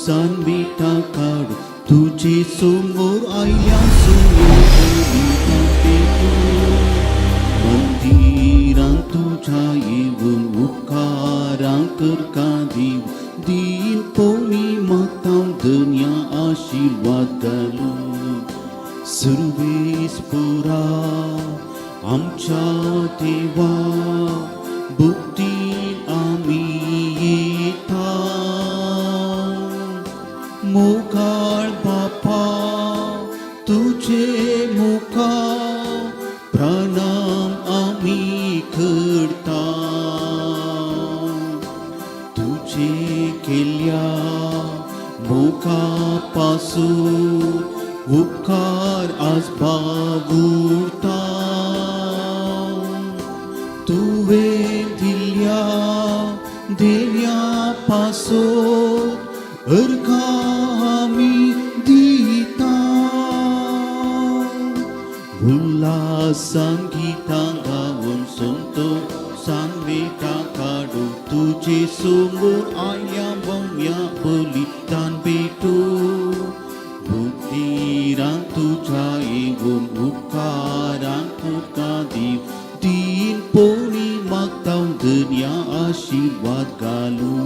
मिठा काडू तुझे समोर आयल्या सुम्या बलिदान भेटू. मंदिरांत तुज्या येवन उपकारां करका दिव दीन पोमी मागता धन्या आशिर्वाद घालू. सुरवेस पुरा आमच्या देवा भक्तीन आमी येता. मुखार बापा तुझे मुखार प्रणाम आमी करता. तुझे केल्या मोगा पासून उपकार आज बावुरता. तुवें दिल्या देण्या पासून अर्घां आमी दिता. उल्हासान गितां गावन संतोसान वेटा काडू तुजे समोर आयल्या भव्या बलिदान भेटू. बुद्धिरान तुज्या येवन उपकारां तुका दिव दीन पोणी मागता धन्या आशिर्वाद घालू.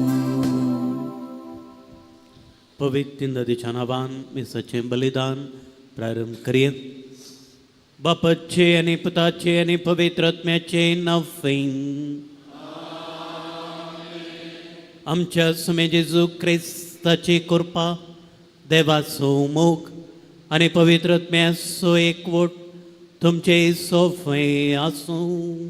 पवित्र नदीच्या नांवान मिसाचें बलिदान प्रारंभ करया. बापाचे आनी पुताचे आनी पवित्र आत्म्याचे नांव. आमच्या सुमे जेजू क्रिस्ताची कृपा, देवाचो मोग आनी पवित्र आत्म्याचो एकवट तुमचे सोफे आसूं.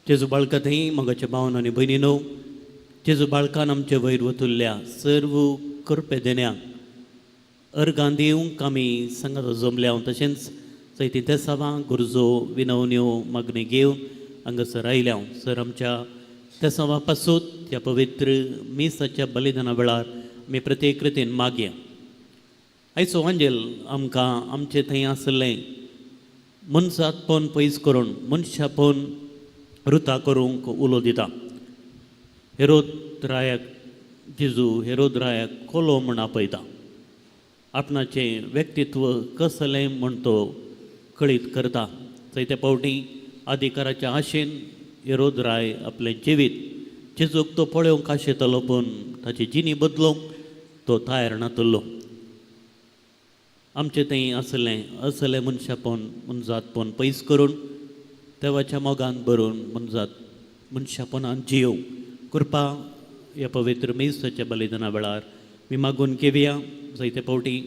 जेजू बाळका थंय मोगाच्या भावन आनी भयणीनो, जेजू बाळकान आमचे वयर वतुल्ल्या सर्व कृपे देण्याक अर्गां दिवंक आमी सांगात जमल्या. तशेंच चैती तेसावां गुरजो विनवण्यो मागणी घेवन हांगासर आयल्या. सर आमच्या तेसांवा पासून ह्या पवित्र मिसाच्या बलिदाना वेळार आमी प्रत्येक रितीन मागया. आयचो वांजेल आमकां आमचे थंय आसलें मनशांतपण पयस करून मनशापण रुता करूंक उलो दिता. हेरोद रायाक जेजू हेरोद रायाक कोलो म्हूण आपयता. आपणाचें व्यक्तित्व कसलें म्हूण तो कळीत करता. जायते फावटी अधिकाराच्या आशेन हेरोद राय आपलें जिवीत जेजूक तो पळोवंक आशेतालो, पूण ताची जिणी बदलूंक तो तयार नातलो. आमचें थंय आसलें असलें मनशापण मनजातपण पयस करून देवाच्या मोगान भरून मनजात मनशापणान जियोवंक कृपा ह्या पवित्र मिसाच्या बलिदाना वेळार मी मागून घेवया. जायते फावटी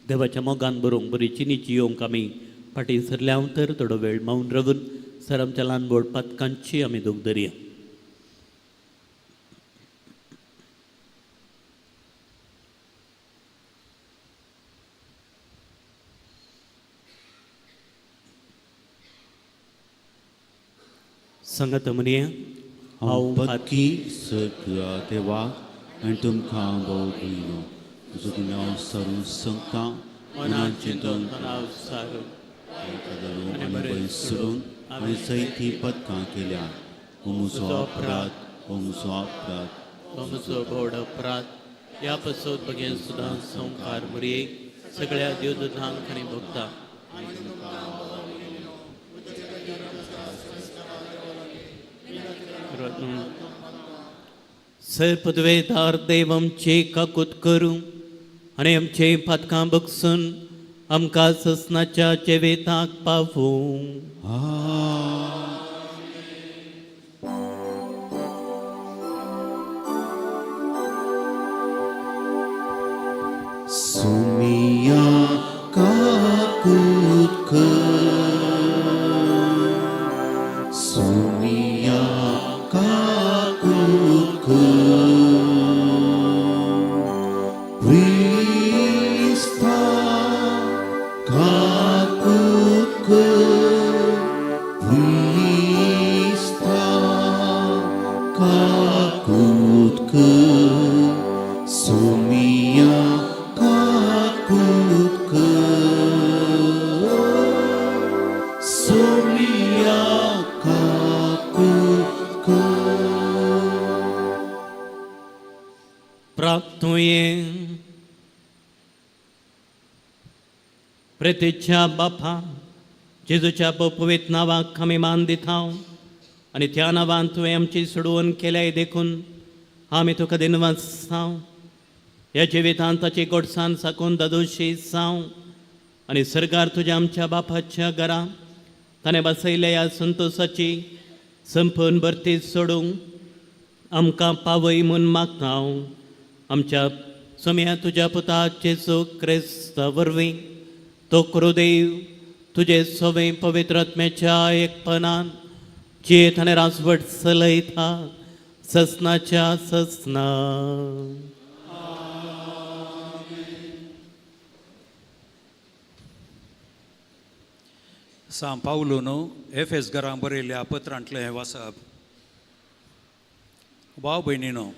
देवाच्या मोगान भरूंक बरी चिनी जियोवंक आमी फाटीं सरल्या तर थोडो वेळ मौन रावून सर आमच्या ल्हान व्हड पातकांची आमी दूख धरया. सांगात म्हणया. हांव पक्की सगळ्या देवाक आनी तुमकां भोव भयणो म्हजो गुन्यांव सरून सांगता मनान चिंतून आनी बरें सोडून आनी जायतीं पदकां केल्या. हो म्हजो अपराध, हो म्हजो अपराध, हो म्हजो व्हड अपराध. ह्या पासत बगेन सुद्दां संवकार मुरये सगळ्या देवदूतांक आनी भोगता. सर पदवेदार देव आमचे काकूत करूं आनी आमचे पातकां बगसून आमकां ससनाच्या जिविताक पावूं. सुमिया काकूत कर, सुमिया काकूत कर, क्रिस्ता काकूत कर, क्रिस्ता काकूत कर, सुमिया काकूत कर, सुमिया काकूत कर. प्राप्तुये. प्रेतेच्या बापा जेजूच्या पवित्र नांवाक आमी मान दिता आनी त्या नांवान तुवें आमची सोडवण केल्याय देखून आमी तुका दिनवास जावं. ह्या जिवितांत ताची गोडसान साकून दादोशी जावं आनी सरकार तुज्या आमच्या बापाच्या घरा ताणें बसयल्या ह्या संतोसाची संपूर्ण भरती सोडूंक आमकां पावय म्हूण मागता हांव. आमच्या सोम्या तुज्या पुता जेजू क्रिस्ता वरवीं तो कुरुदेव तुजे सवे पवित्र आत्म्याच्या एकपणान जियेत आनी राजवट चलयता ससनाच्या ससना. सां पावलून एफ एस घरां बरयल्ल्या पत्रांतलें हें वाचप. भाव भयणीनो,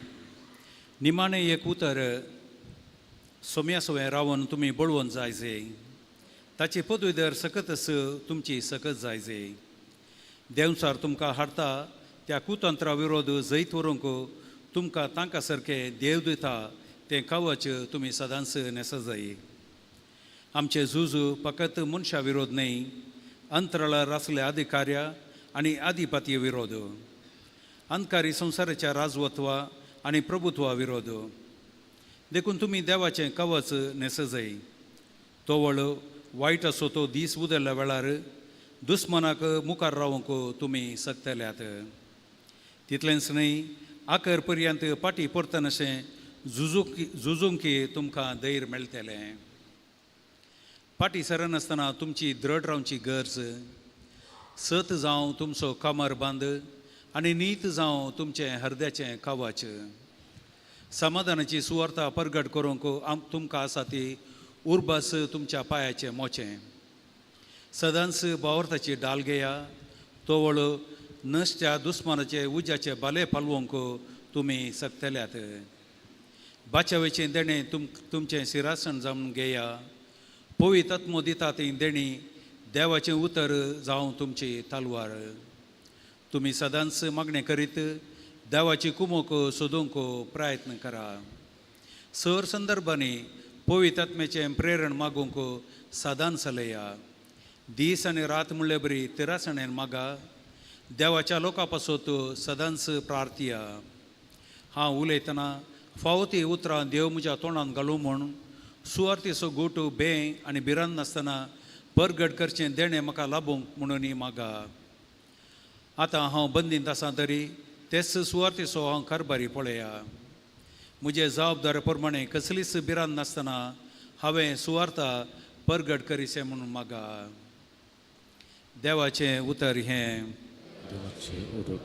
निमाणें एक उतर सोम्या सोवें रावन तुमी बळवंत जाय जे, ताची पदवीधर सकतच तुमची सकत जाय जे. देंवचार तुमकां हाडटा त्या कुतंत्रा विरोध जैत व्हरूंक तुमकां तांकां सारकें देव दिता तें कवच तुमी सदांच न्हेस जाय. आमचें झूज फकत मनशा विरोध न्हय, अंतराळार आसले अधिकार्य आनी आधिपत्य विरोध, अंधकारी संवसाराच्या राजवत्वा आनी प्रभुत्वा विरोध. देखून तुमी देवाचें कवच न्हेस जाय. तोवळ वायट असो तो दीस उदरल्या वेळार दुस्मनाक मुखार रावंक तुमी शकतल्यात. तितलेंच न्हय, आकर पर्यंत फाटीं परतनाशें झुजूंक तुमकां धैर्य मेळटलें. फाटीं सरनासतना तुमची द्रढ रावची गरज. सत जावं तुमचो कमर बांद आनी नीत जावं तुमचें हरद्याचें कवच. समाधानाची सुवार्ता परगट करूंक तुमकां आसा ती उर्बास तुमच्या पांयाचें मोचें. सदांच बावरताची डाल घेया, तोवळ नश्ट्या दुस्मानाचे उज्याचे बाले पालवंक तुमी शकतल्यात. बाचावेचें देणें तुमचें शिरासण जावन घेया. पवित्र आत्मो दिता ती देणी देवाचें उतर जावं तुमची तलवार. तुमी सदांच मागणें करीत देवाची कुमोक सोदूंक प्रयत्न करा. सर संदर्भांनी पवित्र आत्म्याचें प्रेरण मागूंक सदांच चलया. दीस आनी रात म्हणले बरी तिरासणेन मागा. देवाच्या लोकां पासत सदांच प्रार्थया. हांव उलयतना फावो ती उतरां देव म्हज्या तोंडान घालूं म्हूण सुवार्थीचो गोटू बें आनी भिरांत नासतना परगट करचें देणें म्हाका लाबूंक म्हणून मागा. आतां हांव बंदींत आसा तरी तेच सुवार्थीचो हांव कारभारी पळया. म्हजे जबाबदारे प्रमाणे कसलीच भिरांत नासतना हांवें सुवार्ता परगट करीचें म्हणून मागा. देवाचें उतर हें. देवाचें उदक.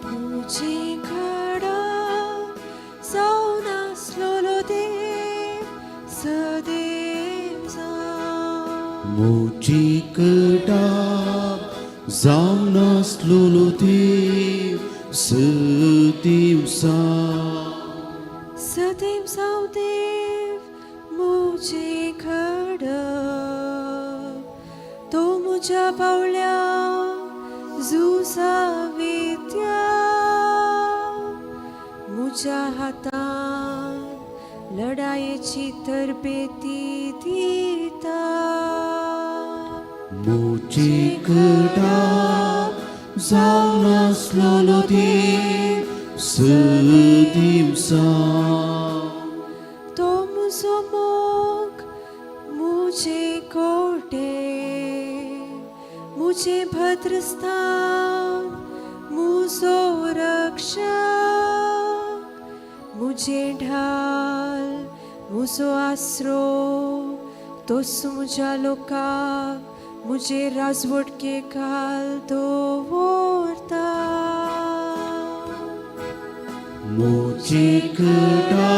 म्हजी घडा जावन आसलेलो देव सदैव जावं. म्हजी कडा जावन आसलेलो देव सदैव जावं. सदैव जावं देव म्हजी घडा, तो म्हज्या पावल्या झुजा विद्या. म्हज्या हातान लढायेची तरबेती दिता. म्हजी कडा जावन आसलेलो देव सदैव जावं. तो म्हजो मोग म्हजे कोटे, म्हजें भद्रस्थान म्हजो रक्षक, म्हजें ढाल म्हजो आसरो. तोच म्हज्या लोकाक म्हजे राजवटके घाल दवरता. म्हजी कडा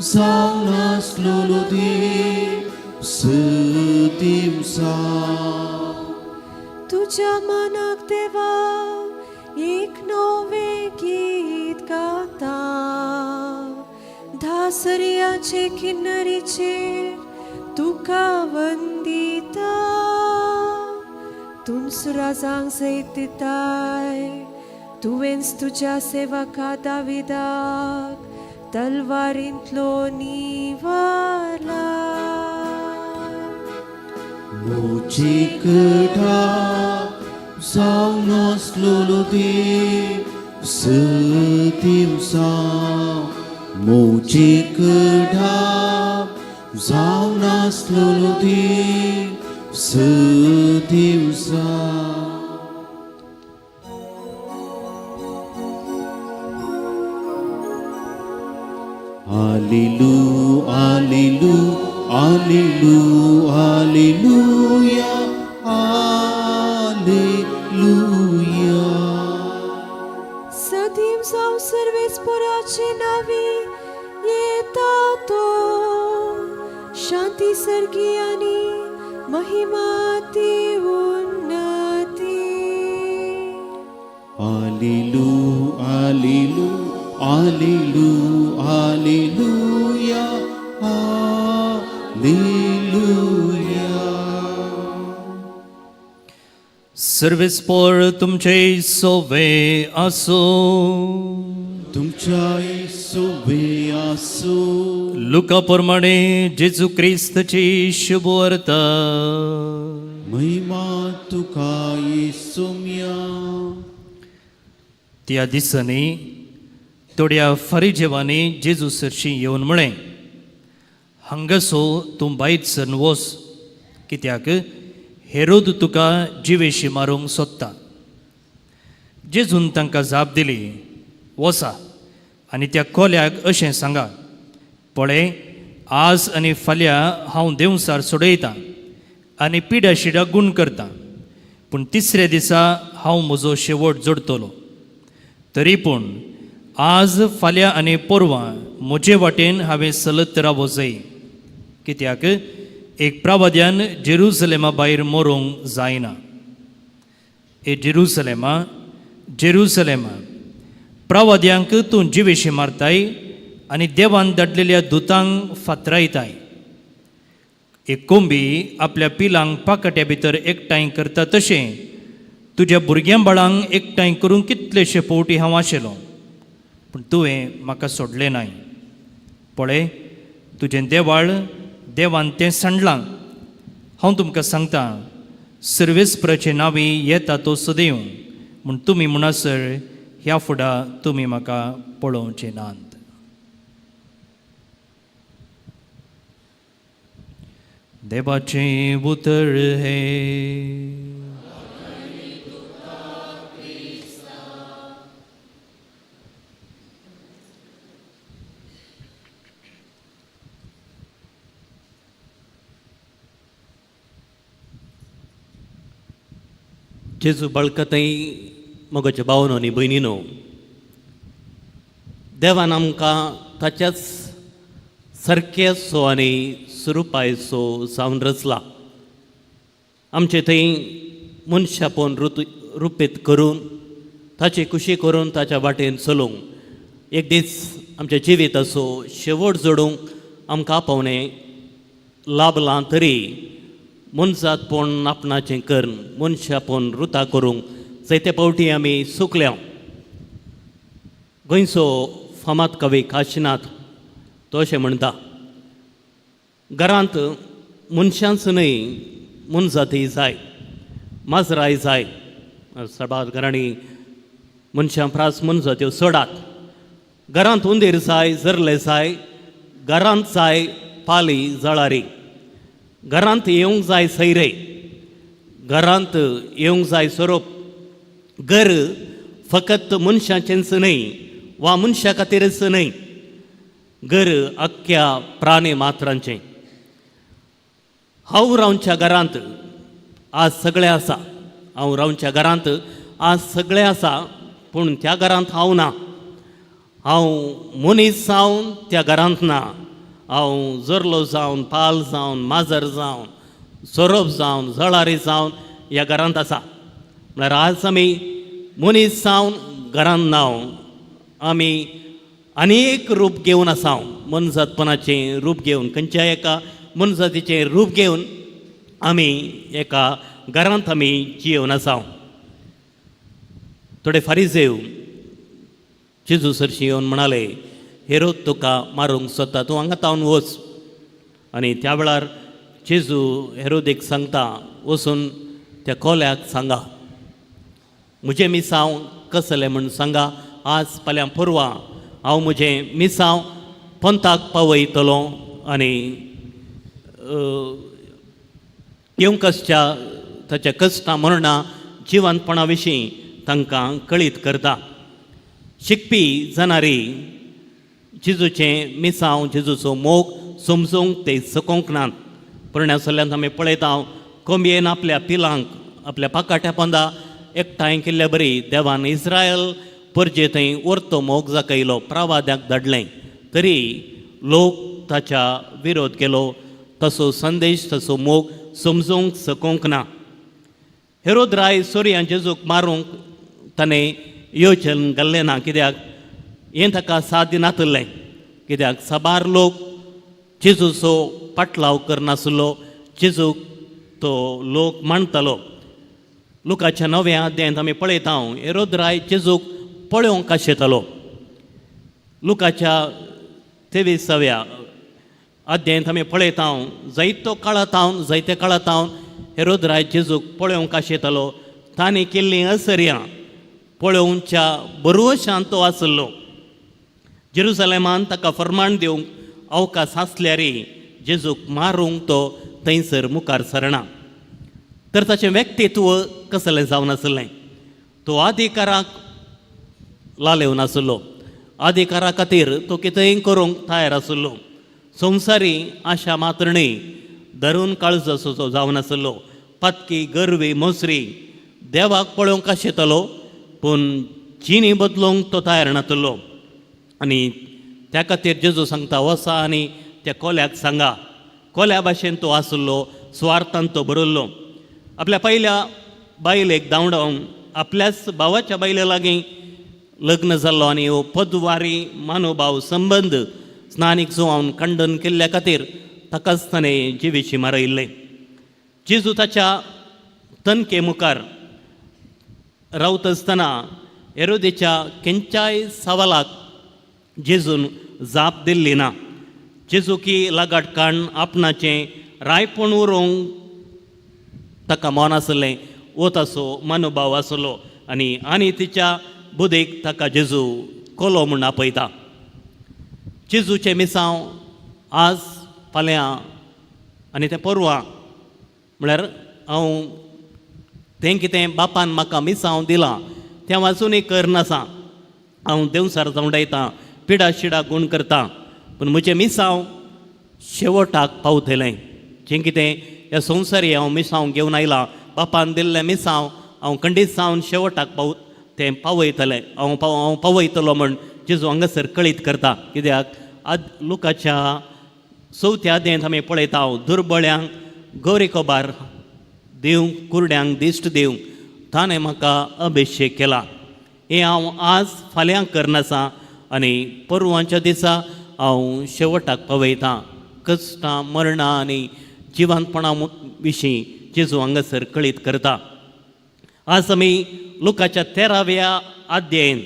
जावन आसलेलो देव सदैव जावं. तुज्या मनाक देवा एक नवें गीत गाता. सरियाचे किन्नरीचेर तुका वंदिता. तूंच राजांक जैत दिताय, तुवेंच तुज्या सेवका दाविदाक तलवारींतलो निवारला. मुजी कढाप जावन आसलेलो देव सदिवसा, मुजी कढाप जावन आसलेलो देव सदिवसा. आलिलू आलिलू आलिलू आलिलूया आलिलूया. सदीम जावं सर्वेस्पोराचे नावी येता तो, शांती सर्गी आनी महिमा ती उन्नती. आलिलू आलिलू आलिलू आलिलूया आलिलूया. सर्वेस्पोर तुमचे सोवे आसो. तुमच्या सोवे आसो. लुका प्रमाणे जेजू क्रिस्तची शुभवार्ता. महिमा तुका येसुम्या. त्या दिसांनी थोड्या फारिजेवांनी जेजू सरशी येवन म्हळें, हांगासो तूं भायर सरन वच, कित्याक हेरोद तुका जिवेशी मारूंक सोदता. जेजून तांकां जाप दिली, वसा आनी त्या कोल्याक अशें सांगा, पळय आज आनी फाल्यां हांव देंवसार सोडयतां आनी पिड्या शिड्या गूण करतां, पूण तिसऱ्या दिसा हांव म्हजो शेवट जोडटलो. तरी पूण आज फाल्यां आनी पोरवां म्हजे वाटेन हांवें सलत रावो जाय, कित्याक एक प्रावाद्यान जेरुजलेमा भायर मरूंक जायना. ए जेरुजलेमा, जेरुजलेमा, प्रावाद्यांक तूं जिवेशी मारताय आनी देवान धाडलेल्या दुतांक फातरायताय. एक कोंबी आपल्या पिलांक पाकट्या भितर एकठांय करता तशें तुज्या भुरग्यां बाळांक एकठांय करूंक कितलेशे फावटी हांव आशिल्लो, पूण तुवें म्हाका सोडलें नाय. पळय तुजें देवाळ देवान तें सांडलां. हांव तुमकां सांगता, सर्वेस्पराचे नांवी येता तो सदैव म्हूण तुमी म्हणसर ह्या फुडा तुमी म्हाका पळोवचे नात. देवाचें उतर हें. जेजू बाळकतय मोगाच्या भावनो आनी भयणीनो, देवान आमकां ताच्याच सारकेसो आनी सुरुपायसो जावन रचला. आमचे थंय मनशापण रुपेत करून ताची खुशी करून ताच्या वाटेन चलूंक एक दीस आमच्या जिविताचो शेवट जोडूंक आमकां आपोवणें लाभलां तरी मनजातपण आपणाचें करून मनशापण रुता करूंक जायते फावटी आमी चुकल्या. गोंयचो फामाद कवी काशिनाथ तो अशें म्हणटा, घरांत मनशांच न्हय मनजातीय जाय, माजराय जाय. सभार घरांनी मनशां प्रास मनजात्यो सोडात. घरांत उंदीर जाय, जरले जाय, घरांत जाय पाली जळारी, घरांत येवंक जाय सैरे, घरांत येवंक जाय सोरोप. घर फकत मनशाचेंच न्हय वा मनशा खातीरच न्हय, घर अख्ख्या प्राणी मात्रांचें. हांव रावच्या घरांत आज सगळें आसा, हांव रावच्या घरांत आज सगळें आसा, पूण त्या घरांत हांव ना. हांव मनीस जावन त्या घरांत ना. हांव जरलो जावन, पाल जावन, माजर जावन, सोरोप जावन, जळारी जावन ह्या घरांत आसा. म्हळ्यार आज आमी मनीस जावन घरांत ना, आमी आनी एक रूप घेवन आसा, मनजातपणाचें रूप घेवन, खंयच्या एका मनजातीचें रूप घेवन आमी एका घरांत आमी जियेवन आसा. थोडे फारीजेव जेजू सरशी येवन म्हणाले, हेरोद तुका मारूंक सोदता, तूं हांगा तावन वच. आनी त्या वेळार जेजू हेरोदेक सांगता, वचून त्या कोल्याक सांगा म्हजें मिसांव कसलें म्हूण सांगा, आज फाल्यां परवां हांव म्हजें मिसांव पंथाक पावयतलो आनी येवंक आसच्या ताच्या कश्टां मरणां जिवंतपणा विशीं तांकां कळीत करता. शिकपी जनारी जेजूचें मिसांव, जेजूचो मोग समजूंक ते सकोंक नात. पोरण्या सल्ल्यांत आमी पळयता, कोंबयेन आपल्या पिलांक आपल्या पाकाट्या पोंदा एकठांय केल्ल्या बरी देवान इस्रायल परजे थंय वर्तो मोग दाखयलो, प्रवाद्याक धाडलें, तरी लोक ताच्या विरोध केलो. तसो संदेश, तसो मोग समजूंक सकोंक ना. हेरोद राय सोरयान जेजूक मारूंक ताणें योजन घाल्लें ना, कित्याक हें ताका साध्य नातलें, कित्याक साबार लोक जेजूचो पाटलाव करनासलो, जेजूक तो लोक मानतालो. लुकाच्या नव्या अध्यायांत आमी पळयता, हेरोद राय जेजूक पळोवंक आशेतालो. लुकाच्या 23व्या अध्यायांत आमी पळयता, जायतो काळा तावन जायते काळा तावन हेरोद राय जेजूक पळोवंक आशेतालो. ताणें केल्लीं असर्यां पळोवच्या बरोवशान तो आसलो. जेरुसलेमान ताका फर्माण दिवंक अवकाश आसल्यारय जेजूक मारूंक तो थंयसर मुखार सरना. तर ताचें व्यक्तित्व कसलें जावन आसलें? तो अधिकाराक लालेवन आसलो, अधिकारा खातीर तो कितेंय करूंक तयार आसलो. संवसारी आशा मात्र न्हय, धरून काळजाचो जावन आसलो. पातकी, गर्वी, मोसरी, देवाक पळोवंक आशेतालो पूण जिणी बदलूंक तो तयार नातलो. आनी त्या खातीर जेजू सांगता, वसा आनी त्या कोल्याक सांगा. कोल्या भाशेन तो आसलो, सुवार्थान तो बरयल्लो. आपल्या पयल्या बायलेक धांवडावन आपल्याच भावाच्या बायले लागीं लग्न जाल्लो आनी हो पदवारी मानोभाव संबंद स्नानीक जुवान खंडन केल्ल्या खातीर ताकाच ताणें जिवेशी मारयल्लें. जेजू ताच्या तनके मुखार रावत आसतना हेरोदेच्या खंयच्याय सवालाक जेजून जाप दिल्ली ना. जेजू की लगाट काण आपणाचें रायपण उरोवंक ताका मन आसलें, वो ताचो मनोभाव आसलो. आनी आनी तिच्या बुदीक ताका जेजू कोलो म्हूण आपयता. जेजूचें मिसांव आज फाल्यां आनी तें परवां, म्हळ्यार हांव तें कितें बापान म्हाका मिसांव दिलां तें वाचूनय करनासा, हांव देंवसार धांवडायतां, पिडा शिडा गूण करता, पूण म्हजें मिसांव शेवटाक पावतलें. जें कितें ह्या संवसारी हांव मिसांव घेवन आयलां, बापान दिल्लें मिसांव हांव खंडीत जावन शेवटाक पाव तें पावयतलें, हांव पाव हांव पावयतलो म्हण जेजू हांगासर कळीत करता. कित्याक आद लुकाच्या चवथ्या अध्यायांत आमी पळयता, दुर्बळ्यांक गौरी खबर दिवंक, कुरड्यांक दिश्ट दिवंक ताणें म्हाका अभिशेक केला. हें हांव आज फाल्यां करनासा आनी परवांच्या दिसा हांव शेवटाक पावयतां. कश्टां, मरणां आनी जिवंतपणा विशीं जेजू हांगासर कळीत करता. आज आमी लुकाच्या 13व्या अध्यायन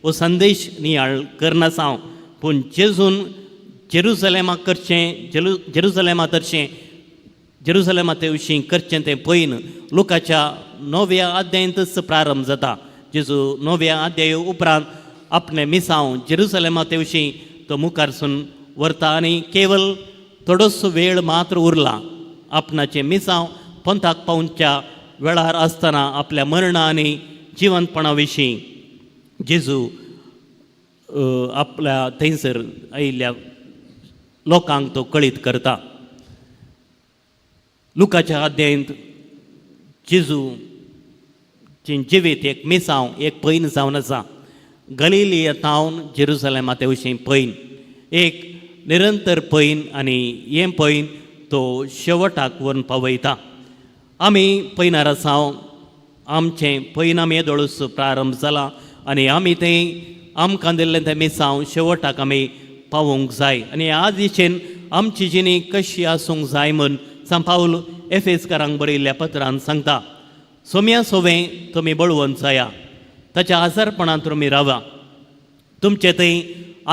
हो संदेश नियाळ करनासा, पूण जेजून जेरुजलेमाक करचें, जेरुजलेमा तरचें, जेरुजलेमा ते विशीं करचें तें पयन लुकाच्या 9व्या अध्यायांतच प्रारंभ जाता. जेजू 9व्या अध्याय उपरांत आपलें मिसांव जेरुजलेमा ते विशीं तो मुखारसून व्हरता आनी केवल थोडोसो वेळ मात्र उरला. आपणाचें मिसांव पंथाक पावच्या वेळार आसतना आपल्या मरणा आनी जिवंतपणा विशीं जेजू आपल्या थंयसर आयिल्ल्या लोकांक तो कळीत करता. लुकाच्या अध्यायंत जेजू जिवीत एक मिसांव, एक पैन जावन आसा. गलिलिया तावन जेरुसलेमा ते विशीं पैन, एक निरंतर पैन, आनी हें पैन तो शेवटाक व्हरून पावयता. आमी पैनार आसा, आमचें पैन आमी येदोळूच प्रारंभ जाला आनी आमी तें आमकां दिल्लें तें मिसांव शेवटाक आमी पावोवंक जाय आनी ह्या दिशेन आमची जिणी कशी आसूंक जाय म्हूण सांत पावल एफेजकारांक बरयल्ल्या पत्रान सांगता. सोम्या सोवें तुमी बळवंत जाया, ताच्या आजारपणांत तुमी रावा. तुमचें थंय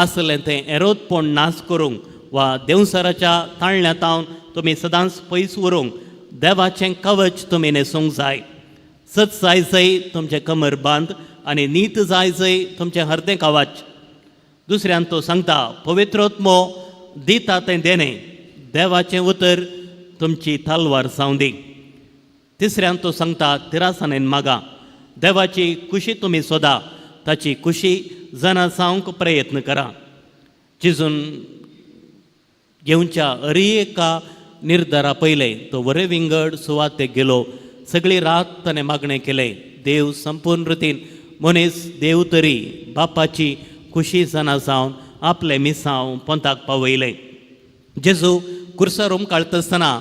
आसलें तें एरोदपण नाश करूंक वा देंवसराच्या ताळण्यांत तुमी सदांच पयस उरूंक देवाचें कवच तुमी न्हेसूंक जाय. सत जाय जय तुमचें कमर बांद आनी नीत जाय जय तुमचें हरदें कवच. दुसऱ्यान तो सांगता पवित्रोत्मो दिता तें देणें देवाचें उतर तुमची तलवार जावं दी. तिसऱ्यान तो सांगता तिरासानेन मागा, देवाची खुशी तुमी सोदा, ताची खुशी जाणा जावंक प्रयत्न करा. चिजून घेवच्या अरी एका निर्धारा पयलें तो वरे विंगड सुवातेक गेलो. सगळी रात ताणें मागणें केलें. देव संपूर्ण रितीन मनीस देव तरी बापाची खुशी जाणा जावन आपलें मिसांव पंथाक पावयलें. जेजू कुर्सार उमकाळता आसतना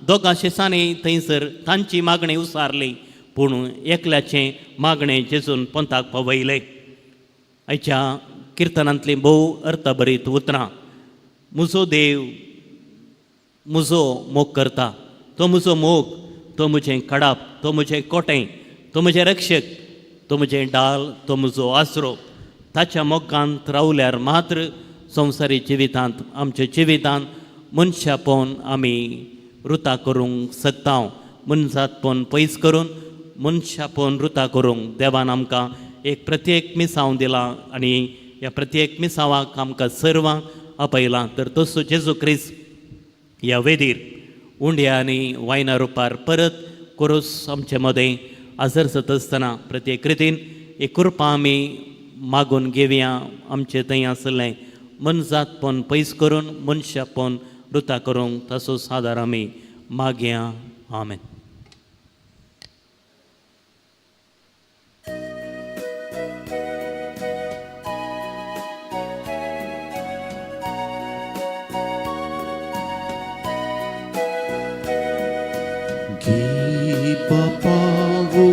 दोगां शिसांनी थंयसर तांची मागणी उसारली, पूण एकल्याचें मागणें जेजून पंथाक पावयलें. आयच्या किर्तनांतलीं भोव अर्थभरीत उतरां. म्हजो देव म्हजो मोग करता, तो म्हजो मोग, तो म्हजें कडाप, तो म्हजें कोटें, तो म्हजें रक्षक, तो म्हजें डाल, तो म्हजो आसरो. ताच्या मोगांत रावल्यार मात्र संवसारी जिवितांत आमच्या जिवितांत मनशापण आमी रुता करूंक शकता. मनजातपण पयस करून मनशापण रुता करूंक देवान आमकां एक प्रत्येक मिसांव दिलां आनी ह्या प्रत्येक मिसांवाक आमकां सर्वांक आपयलां. तर तसो जेजू क्रिस्त ह्या वेदीर उंड्या आनी वायना रुपार परत कोरोस आमचे मदें हाजर जाता आसतना प्रत्येक रितीन एक कृपा आमी मागून घेवया. आमचे थंय आसलें मनजातपण पयस करून मनशापण रुता करूंक ताचो आदार आमी मागया. आमेन. पापावो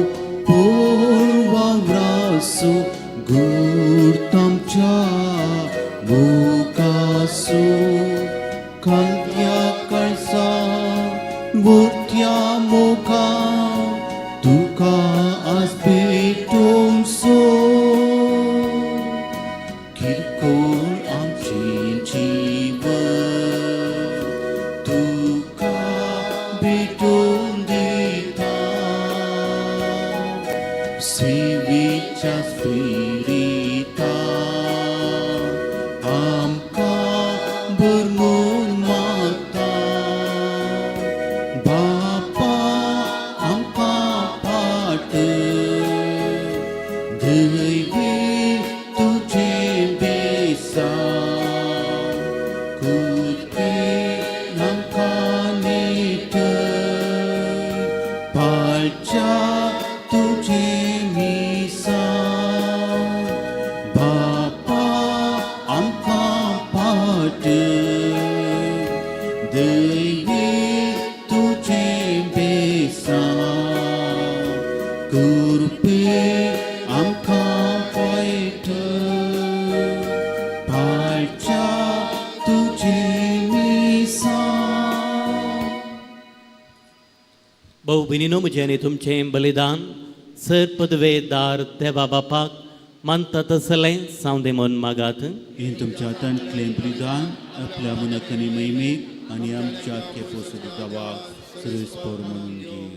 पोळवावरासो गुर्तमच्या मुखासो खांद्या कळसा बुरत्या मुखा तुका आज भेटोवचो किरकोळ आमचें जीवन तुका भेटून दिता. सेवेच्या स्पिरिता आमकां भरमून मागता. बापा आमकां पाट दैवी तुजें बेसा कुरपे आमकां नीट पाळच्या तुजें मिसां. बापा आमकां पाट दैवी तुजें बेसा कुरपे आमकां पयट पाळच्या तुजें मिसां. भाऊ भयणीनो, म्हजें आनी तुमचें बलिदान सर पदवेदार देवा बापाक मानता तसलें जावं म्हूण मागात. हें तुमच्या हातांतलें बलिदान आपल्या मनाकनी महिमेक आनी आमच्या केपोसदावाक सर्वेस्पोर म्हणून घेवं.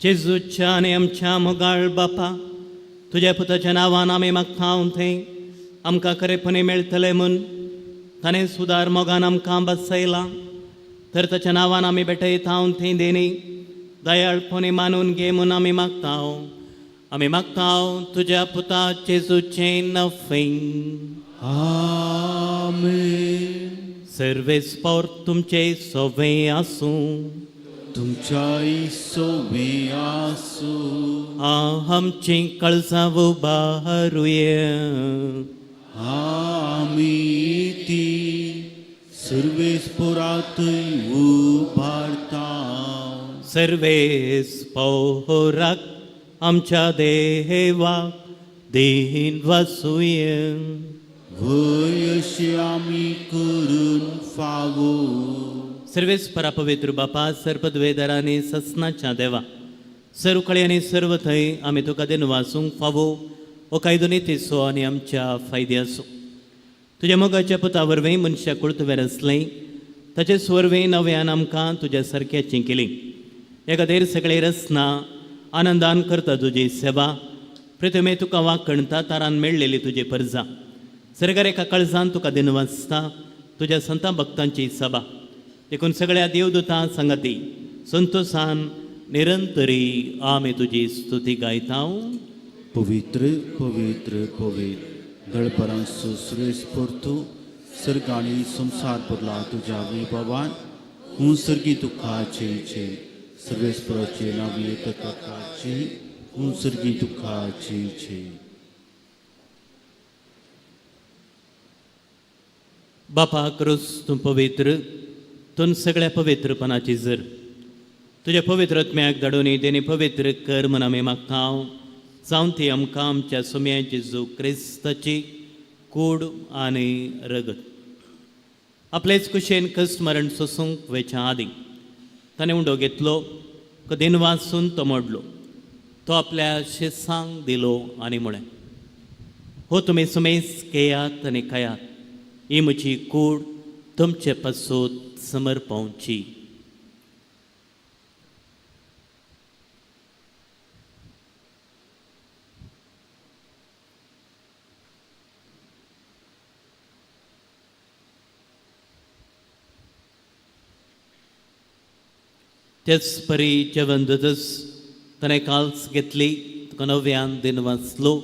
जेजूच्या आनी आमच्या मोगाळ बापा, तुज्या पुताच्या नांवान आमी मागता थंय आमकां खरेपणी मेळटलें म्हूण ताणें सुदार मोगान आमकां बसयलां. तर ताच्या नांवान आमी भेटयता थंय देणी दयाळपणी मानून घे म्हूण आमी मागता. आमी मागता तुज्या पुता जेजूचें नफें. आमेन. सर्वेस्पोर तुमचे सोवे आसूं. तुमच्याय सोवे आसूं. आमचीं कळसां उबारुया. आमी ती सर्वेस्पोरातय उबारता. सर्वेस्पोराक आमच्या देवाक देन वासूय. व्हय अशें आमी करून फावो. सर्वेस्परा पवित्र बापा, सर्पद्वेदरांनी ससनाच्या देवा, सर्व कळे आनी सर्व थंय आमी तुका देन वासूंक फावो हो कायदो नितीचो आनी आमच्या फायद्याचो. तुज्या मोगाच्या पुता वरवीं मनशाक कुळ तुवें रचलें, ताचेच वरवीं नव्यान आमकां तुज्या सारक्याचीं केली. हे खातीर सगळे रचना आनंदान करता तुजी सेवा. प्रतिमे तुका वाकणता तारान मेळ्ळेली तुजी परजा सरकार एका काळजान तुका देन वाचता तुज्या संतां भक्तांची सभा. देखून सगळ्या देवदूतां सांगाती संतोसान निरंतरी आमी तुजी स्तुती गायता. पवित्र पवित्र पवित्र दळपरांचो सुरेश परतू सर्गांनी संवसार भरला तुज्या विभावान. हूं सर्गी दुखाचे छे सर्वेस्पराचे नांव तकाचे हूं सर्गी दुखाचे छे. बापा क्रूस तूं पवित्र, तूं सगळ्या पवित्रपणाची जर तुज्या पवित्र आत्म्याक धाडून तेणी पवित्र कर म्हण आमी मागता. जावन ती आमकां आमच्या सुम्या जेजू क्रिस्ताची कूड आनी रगत आपलेच कुशेन कश्ट मरण सोसूंक वेच्या आदीं ताणें उंडो घेतलो, कदेन वाचून तो मोडलो, तो आपल्या शेसांक दिलो आनी म्हळें, हो तुमी सुमेस घेयात आनी खायात, ही म्हजी कूड तुमचे पासून समर्पावची. तेच परी जेवण जातच ताणें काल्स घेतली, तुका नव्यान दिन वाचलो,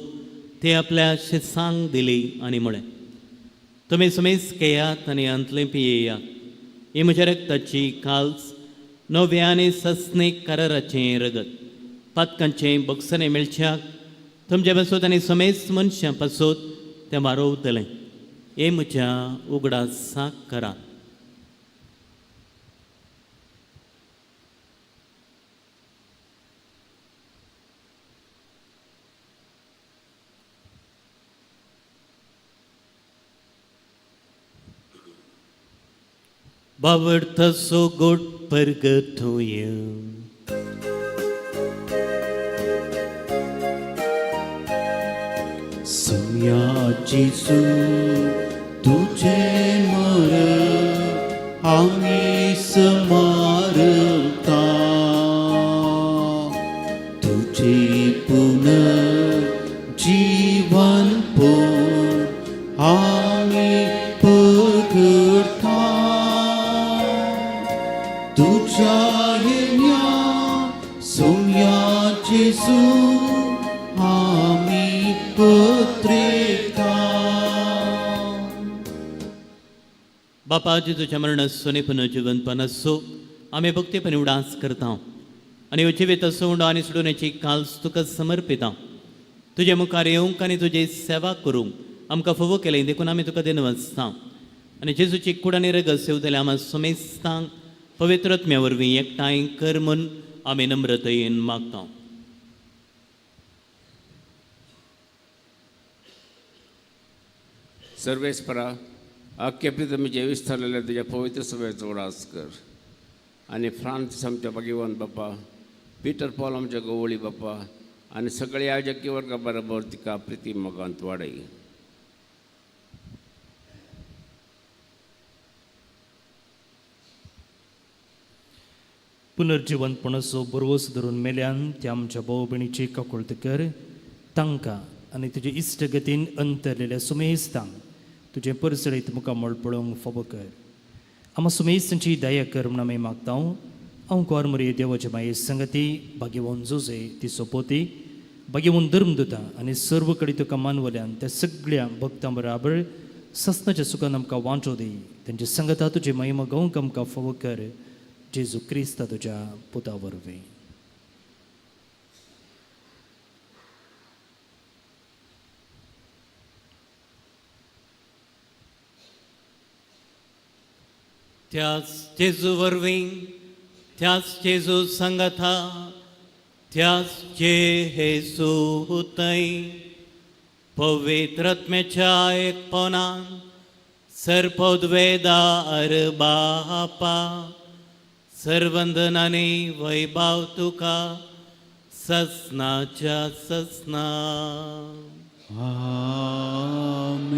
ते आपल्या शेसांक दिली आनी म्हळें, तुमी सुमेस घेयात आनी अंतलें पियेयात, ही म्हज्या रक्ताची काल्स नव्या आनी सस्नीक कराराचें रगत, पातकांचें बक्षणें मेळच्याक तुमचे पासून आनी समेस्त मनशां पासून तें वारोवतलें. हें म्हज्या उगडासाक करात. बावडतसो गोड परगतोय. सुम्या जेजू तुझे मर आमी स्मारता, तुझे पुनर्जीवन पोर आमी पगडता. तुझ्या येण्या सुम्या जेजू आमी पत्रेता. बापा जेजूच्या मरण सोने पुनर्जीवनपण असो आमी भक्तीपणी उडास करता आनी हो जिवीत असो उंडो आनी सोडूण्याची काल्स तुका समर्पिता. तुजे मुखार येवंक आनी तुजी सेवा करूंक आमकां फावो केलें देखून आमी तुका देन वाचता. आनी जेजूची कूड आनी रगत सेवतले आमा समेस्तांक पवित्र आत्म्या वरवीं एकठांय कर म्हूण आमी नम्रतयेन मागता. सर्वेस्परा आख्या प्रितमी जेवीस थारलेल्या तुज्या पवित्र सभेचो उडास कर आनी फ्रांसीस आमच्या भाग्यवान बापा, पिटर पॉल आमच्या गवळी बापा आनी सगळे याजकी वर्गा बरोबर तिका प्रिती मोगांत वाडय. पुनर्जिवंतपणाचो बरवस धरून मेल्यान त्या आमच्या भाव भयणीची काकुळट कर, तांकां आनी तुजे इश्टगतीन अंतरलेल्या सुमेस्तांक तुजें परसळीत मुखामळ पळोवंक फावो कर. आमा सुमेस्तांची दया कर म्हूण आमी मागता. हांव कुवार मरिये देवाचे माये संगती भाग्यवन जोजे ती सोपोती भाग्यवन धर्मदुता आनी सर्व कडेन तुका मानवल्यान त्या सगळ्या भक्तां बराबर सस्नाच्या सुखान आमकां वांटो दी. तेंचे संगता तुजी महिमा गावंक आमकां फावो कर, जेजू क्रिस्ता तुज्या पुता वरवीं. त्याच जेजू वरवीं, त्याच जेजू सांगाता, त्याच जेजू तय पवित्रत्म्याच्या एकपणान सर्पद्वेदा अरबापा सर्वंदनाने वैभाव तुका ससनाच्या ससना. आमेन.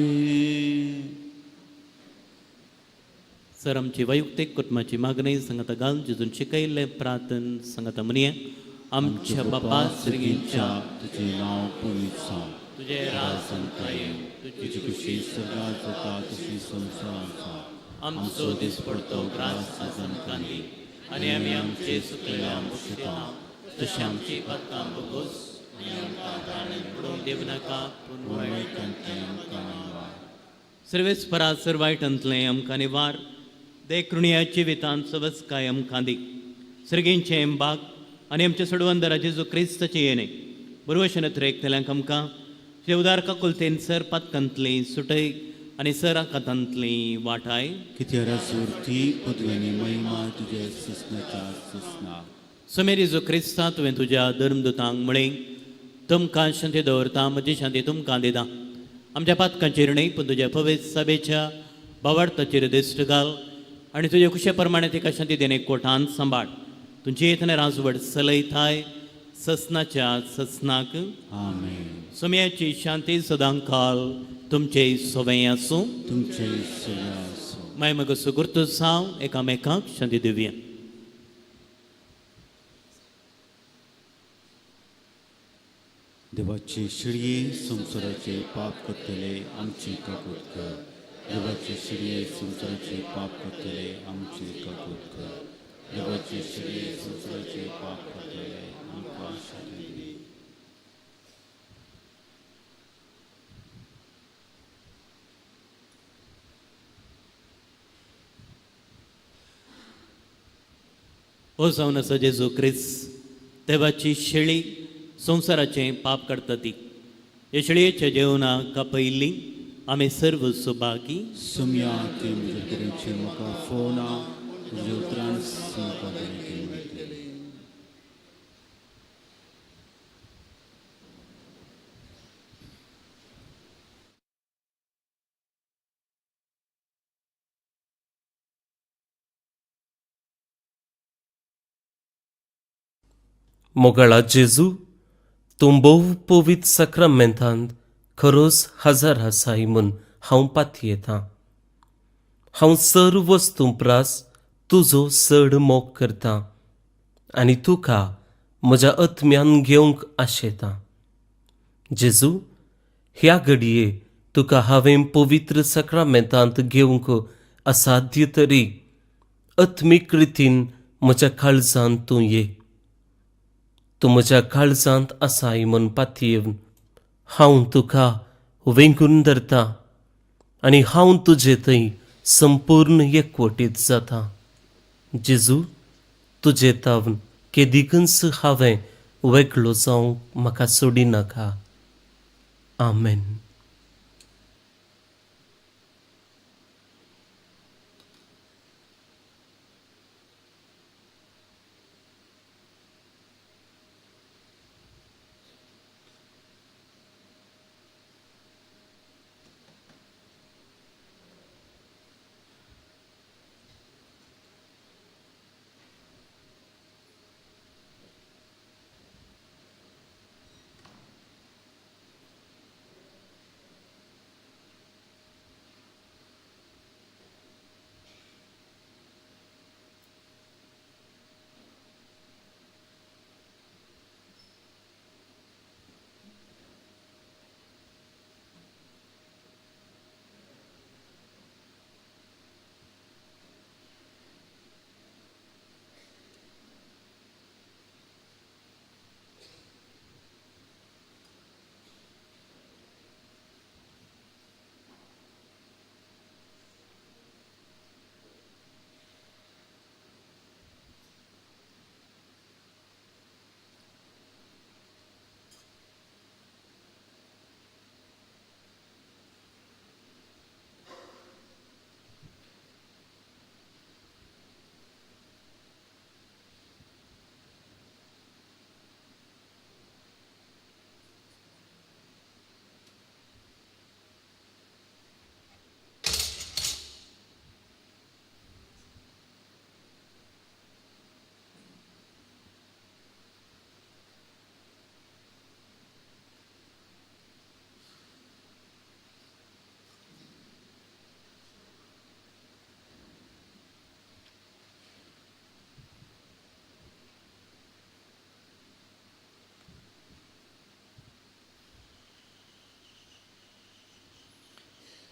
सर आमची वैयक्तीक कुटुंबाची मागणी सांगाता घालून जेजून शिकयल्लें प्रार्थन सांगाता म्हणया. आमच्या बापा सर्गींच्या, तुझे नांव पवित्र जावं, तुजें राज संता येवं, तुजी खुशी स्वर्गात जाता तशी संवसारांत जावं. आमचो दिसपडतो ग्रास आज आमकां दी आनी आमी आमचे सुकलेल्या बक्षिता तशें आमची पातकां बोगोस आनी आमकां ताणें बुडोवंक दिवं नाका पूण वायट वायटांतलें आमकां निवार. सर्वेस्परा सर वायटांतलें आमकां निवार देखृणया जिवितांत सवस्काय आमकां दी. सर्गींचें बाग आनी आमच्या सोडवंदरा जेजू क्रिस्ताचें येणें बरवशेन एकतल्यांक आमकां तुज्या उदार काकुलतेन सर पातकांतली सुटय आनी सर आकांतांतली वाटाय. कित्याक सुरती पदवी महिमा तुझ्या ससनाच्या ससना. समेर जेजू क्रिस्ता तुवें तुज्या धर्मदूतांक म्हळें, तुमकां शांती दवरता, म्हजी शांती तुमकां दिता. आमच्या पातकांचेर न्हय पूण तुज्या पवित्र सभेच्या भावार्थाचेर दिश्ट घाल आनी तुज्या खुशे प्रमाणे तिका शांती देणे कोठान सांबाळ. तुमची येतना राजवट चलयताय ससनाच्या ससनाक. आमेन. सोम्याची शांती सदांकाल तुमचे सवय आसूं. तुमचे सगळे आसूं. माय मग सुगुर्त जावं एकामेकांक शांती दिवया. देवाचे शिडये संवसाराचे पाप करतले आमची काकूत कर. देवाचे शिडये संवसाराचे पाप करतले आमची काकूत कर. देवाचे शिडये संवसाराचे पाप करतले आमकां शांती दी. हो जावन आसा जेजू क्रिस्त देवाची शेळी संवसाराचें पाप काडटा ती. ह्या शेळयेच्या जेवणाक कापयल्ली आमी सर्व सुभागी. सोम्या ते म्हज्या तरेचे म्हाका फोना तुज्या उतरान म्हाका बरें मेळटलें. मोगाळा जेजू, तूं भोव पवित्र साक्रामेंतांत खरोच हजार आसाय म्हूण हांव पातयेतां. हांव सर्व वस्तूं प्रास तुजो चड मोग करतां आनी तुका म्हज्या आत्म्यान घेवंक आशेतां. जेजू, ह्या घडये तुका हांवें पवित्र साक्रामेंतांत घेवंक असाध्य तरी आत्मीक रितीन म्हज्या काळजांत तूं ये. तूं म्हज्या काळजांत आसाय म्हूण पातयेवन हांव तुका वेंगून धरता आनी हांव तुजे थंय संपूर्ण एकवटीत जाता. जेजू, तुजे तावन केदिकूच हांवें वेगळो जावंक म्हाका सोडिनाका. आमेन.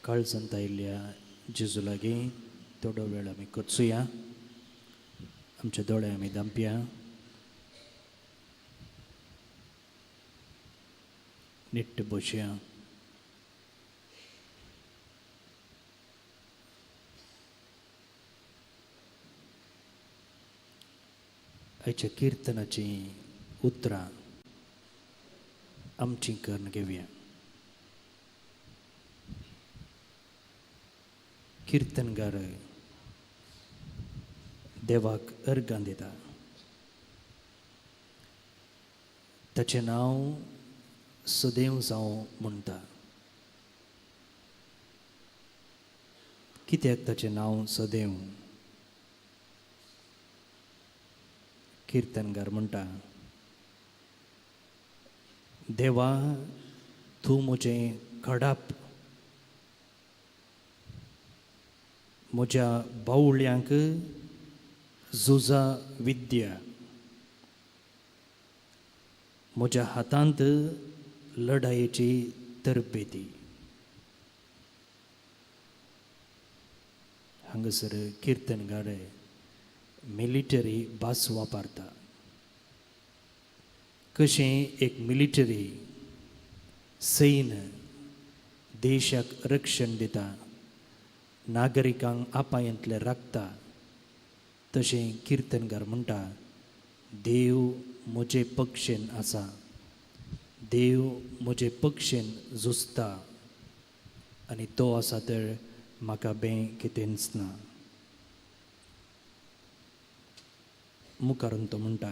काळजांत आयिल्ल्या जेजू लागीं थोडो वेळ आमी करचुया. आमचे दोळे आमी धांपया. निट्ट बसया. आयच्या किर्तनाचीं उतरां आमचीं करून घेवया. किर्तनगार देवाक अर्गां दिता. ताचें नांव सदैव जावं म्हणटा. कित्याक ताचें नांव सदैव? किर्तनगार म्हणटा, देवा तूं म्हजें कडाप, म्हज्या बावळ्यांक झुजा विद्या, म्हज्या हातांत लढायेची तरबेती. हांगासर किर्तनगार मिलिटरी भास वापरता. कशें एक मिलिटरी सैन्य देशाक रक्षण दिता, नागरिकांक आपायंतले राखता, तशें किर्तनगार म्हणटा, देव म्हजे पक्षेन आसा, देव म्हजे पक्षेन झुजता आनी तो आसा तर म्हाका बें कितेंच ना. मुखारून तो म्हणटा,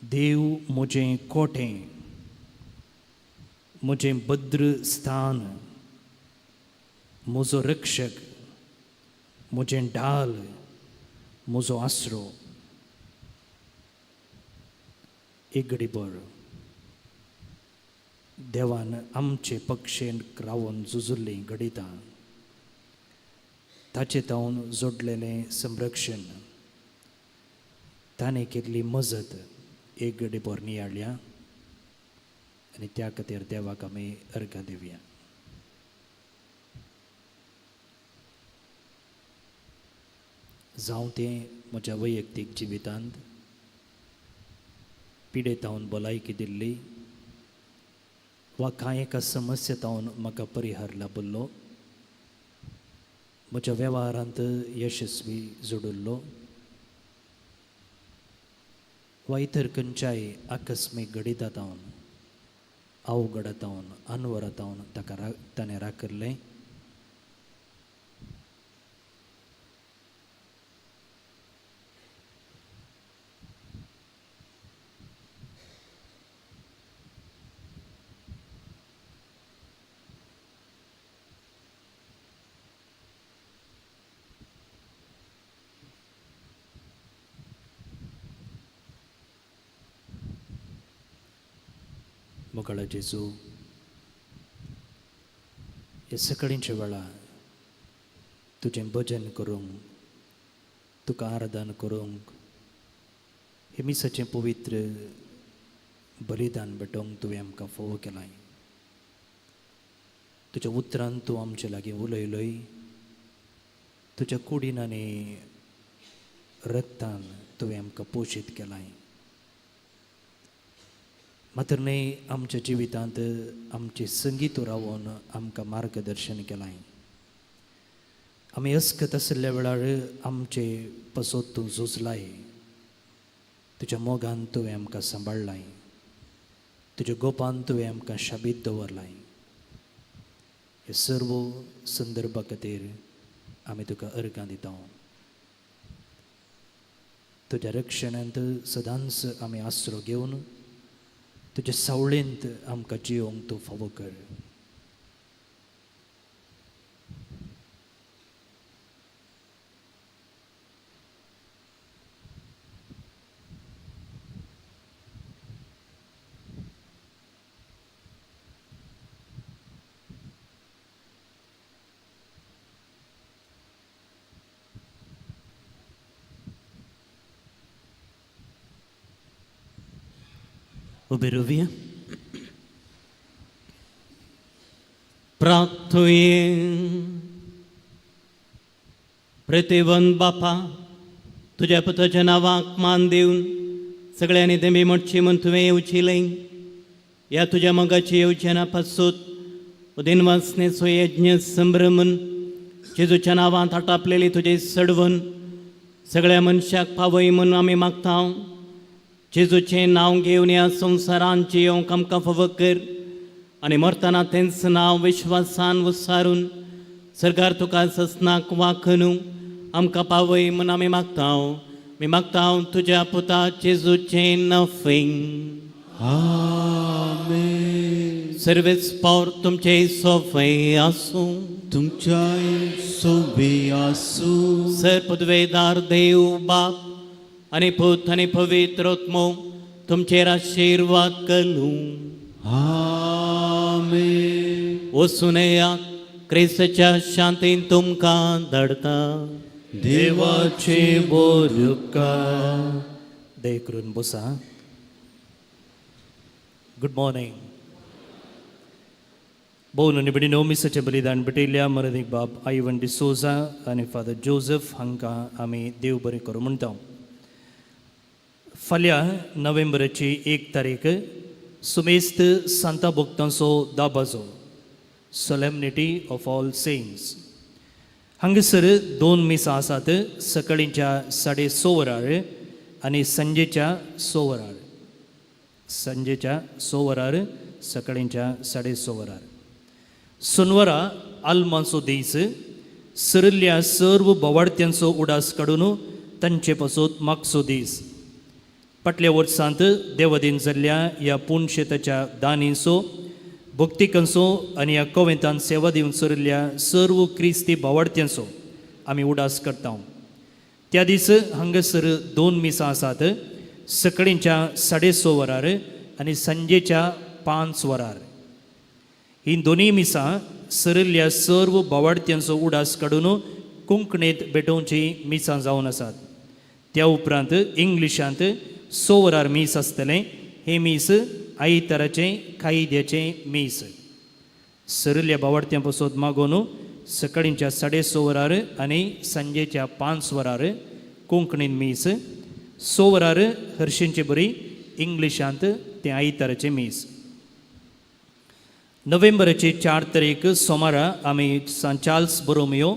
देव म्हजें कोटें, म्हजें भद्र स्थान, म्हजो रक्षक, म्हजें ढाल, म्हजो आसरो. एक घडी बर देवान आमचे पक्षेन रावन झुजुल्लीं घडितां, ताचे तावन जोडलेलें संरक्षण, ताणें केल्ली मजत एक घडी भर नियाळ्या आनी त्या खातीर देवाक आमी अर्घां दिवया. जावं तें म्हज्या वैयक्तीक जिवितांत पिडेतावन भलायकी दिल्ली वा कांय एका समस्येतावन म्हाका परिहार लाबिल्लो, म्हज्या वेव्हारांत यशस्वी जोडिल्लो वा इतर खंयच्याय आकस्मीक घडितावन, अवघडातावन, अनवरातावन ताका ताणें राखिल्लें. मोगाळ जेजू, हे सकाळींच्या वेळा तुजें भजन करूंक, तुका आराधन करूंक, हे मिसाचें पवित्र बलिदान भेटोवंक तुवें आमकां फोव केलां. तुज्या उतरान तूं आमचे लागीं उलयलोय, तुज्या कुडीन आनी रक्तान तुवें आमकां पोशीत केलां. मात्र न्हय आमच्या जिवितांत आमचे संगीत रावन आमकां मार्गदर्शन केलां. आमी अस्कत आशिल्ल्या वेळार आमचे पसत तूं झुजलाय, तुज्या मोगान तुवें आमकां सांबाळ्ळाय, तुज्या गोपान तुवें आमकां शाबीत दवरलाय. हे सर्व संदर्भा खातीर आमी तुका अर्गां दिता. तुज्या रक्षणांत सदांच आमी आसरो घेवन तुजे सावळेंत आमकां जियोंक तूं फावो कर. उबे रावया. प्रार्थुये. प्रतिबंद बापा, तुज्या पुताच्या नांवाक मान दिवन सगळ्यांनी तेमी म्हणची म्हूण तुवें येवचिलें. ह्या तुज्या मोगाची येवचेना पासूत उदेनवासनेचो यज्ञ संभ्रमून जेजूच्या नांवांत आटापलेली तुजे सडवून सगळ्या मनशाक पावय म्हूण आमी मागता. जेजूचें नांव घेवन ह्या संवसारांत जियोवंक आमकां फावो कर आनी मरतना तेंच नांव विश्वासान उसारून सरकार तुका ससनाक वाखनू आमकां पावय म्हूण आमी मागता. आमी मागता तुज्या पुता जेजूचें नफींग. आमेन. सर्वेस पावर तुमचे सोफे आसूं. तुमच्याय सोबे आसूं. सर पदवेदार देव बाप आनी पूत आनी पवित्र आत्मो तुमचेर आशिर्वाद करूं. आमेन. वचून येयात, क्रिस्ताच्या शांतीन तुमकां धाडटा. देवाचे बोरुका दया करून बसा. Good morning. भोवन आनी भयणीनो, मिसाचें बलिदान भेटयल्ल्या मरदीक बाब आयवन डिसोजा आनी फादर जोजफ हांकां आमी देव बरें करूं म्हणटा. फाल्यां नोव्हेंबराची 1 तारीख सुमेस्त सांता भक्तांचो दाबाजो, सोलेमनिटी ऑफ ऑल सेंट्स. हांगासर 2 मिसां आसात, सकाळींच्या 6:30 वरार आनी सांजेच्या 6 वरार. सांजेच्या 6 वरार, सकाळींच्या 6:30 वरार. सोनवारा आल्मांचो दीस. सरिल्ल्या सर्व बोवाडत्यांचो उडास काडून तांचे पासत मागचो दीस. फाटल्या वर्सांत देवदीन जाल्ल्या ह्या पुणशेताच्या दानींचो, भक्तिकांचो आनी ह्या कोवेंतान सेवा दिवन सरिल्ल्या सर्व क्रिस्ती बोवाडत्यांचो आमी उडास करता. त्या दीस हांगासर 2 मिसां आसात, सकाळींच्या 6:30 वरार आनी सांजेच्या 5 वरार. ही दोनूय मिसां सरिल्ल्या सर्व बोवाडत्यांचो उडास काडून कोंकणीत भेटोवची मिसां जावन आसात. त्या उपरांत इंग्लिशांत 6 वरार मीस आसतलें. हें मीस आयताराचें कायद्याचें मीस. सरिल्ल्या बोवाडत्यां पासत मागोवन सकाळींच्या 6:30 वरार आनी सांजेच्या 5 वरार कोंकणीन मीस, 6 वरार हरशींचे बरी इंग्लिशांत तें आयताराचें मीस. नोव्हेंबराची 4 तारीख सोमारा आमी सांत चार्ल्स बोरोमियो